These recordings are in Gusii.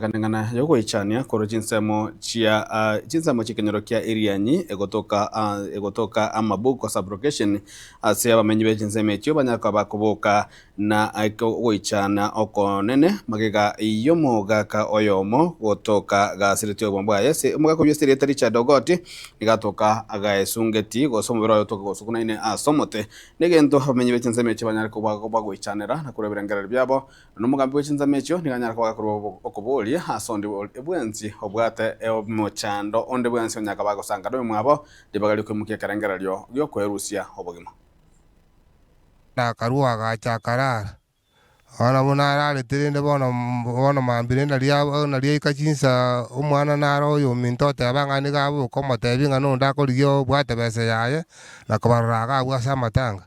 Eng'ana y'ogoichania korwa chinsemo chia chinsemo chi'ekenyoro kia Irianyi egotoka egotoka Amabuko sub-location ase abamenyi be chinsemo echio banyare koba bakoboka na ogoichana okonene magega y'omogaka oyomo gotoka gasiretie obogima bwaye ase omogaka oyio ase erieta Richard Ogoti nigo atoka gaesungeti gose omobere oye otoka gosugunaine ase omote. Negento abamenyi be chinsemo echio banyare koba bagoichanera na korwa ebirengererio biabo Na omogambi bwe chinsemo echio nigo anyare koba gakorua okoboria ase onde bwensi obwate omochando onde bwensi onye akaba agosanga noyomwabo ribaga ri'okoimokia ekerengererio gi'okwerusia obogima. Na akarua agacha akarara. Bono buna ararete rende bono bono mambia rende nario nario aika chinsa omwana naro oyominto oteba ng'a nigo aboka omotebia ng'a nonde akorigia obwate besa yaye na kobarora iga abwo ase amatanga.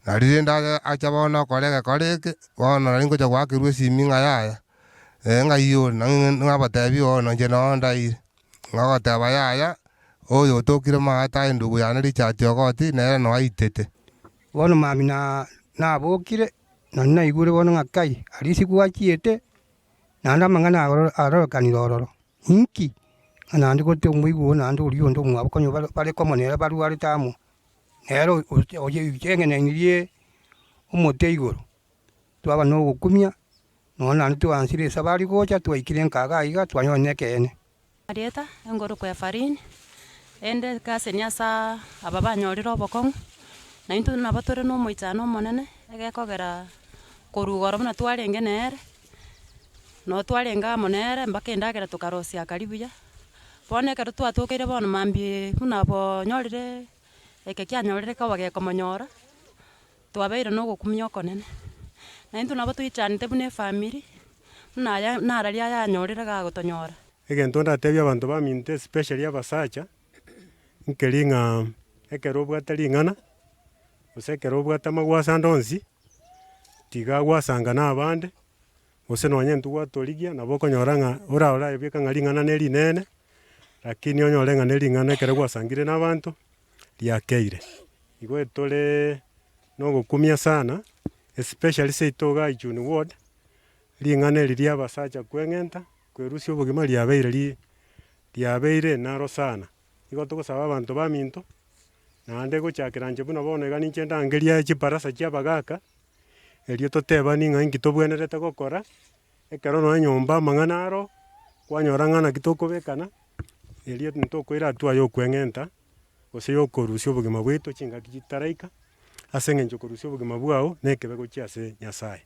Nario rende acha bono okora egekora eke, bono nari ngocha goakerwa esimi ng'a yaya, ng'ai ore? Nabatebi bono inche noo ndaire. Ng'ogoteba yaya, oyo otokire maate aye endugu yane Richard Ogoti, nere noo aitete. Bono mambia na nabokire, naende naigure bono ng'a kai, aria isiko gwachiete, naende amang'ana aro arorekanire ororo. Inki? Ng'a naende gote omoigwa oo naende oria onde omwabo konya bare komo nere barwarete amo. Nere oyocheng'enenirie omote igoro, twaba nogokumia, nonya naende twansire esabari gocha, twaikire nka iga iga, twanyora nekeene. Erieta, engoroko ya Farini, ende ekaseni ase aba banyorire obokong'u, na intwe nabo tore na omoichano omonene, egekogera korwa igoro buna twarenge nere, noo twarenge amo nere mpaka endagera tokarosia akaria buya. Bono ekero twatokeire bono mambia buna bonyorire eke kianyorire koba gekomonyora, twabeire na ogokumia okonene. Na intwe nabo toichanete buna efamiri, buna aya nararia ayanyorire gagotonyora. Egento ndatebie abanto baminto especially abasacha, nkeri ng'a ekero obwate ring'ana, gose ekero obwate amagwaso ande onsi, tiga gwasanga na abande, Gose nonye intwe gwatorigia, nabo okonyora ng'a ora oraebeke ng'a ring'ana ne rinene, lakini onyore ng'a ne ring'ana ekero gwasangire na abanto, riakeire. Igo etoreee na ogokumia sana, especially seito igaa Ichuni ward, ring'ana eri ria abasacha kweng'enta, kwerusia obogima riabeire ri riabeire naro sana. Igo togosaba abanto baminto, naende gochakera inche buna bono iga ninche ndangerie chibarasa chia abagaka, Erio totebani ng'a inki tobwenerete gokora, ekero nonya nyomba amang'ana aro, kwanyora ng'a naki tokobekana, erio ntokoira hatua ya okweng'enta, gose ya okorusia obogima bwaito chingaki chitaraika, ase eng'encho korusia obogima bwao, na ekebe gochia ase Nyasaye.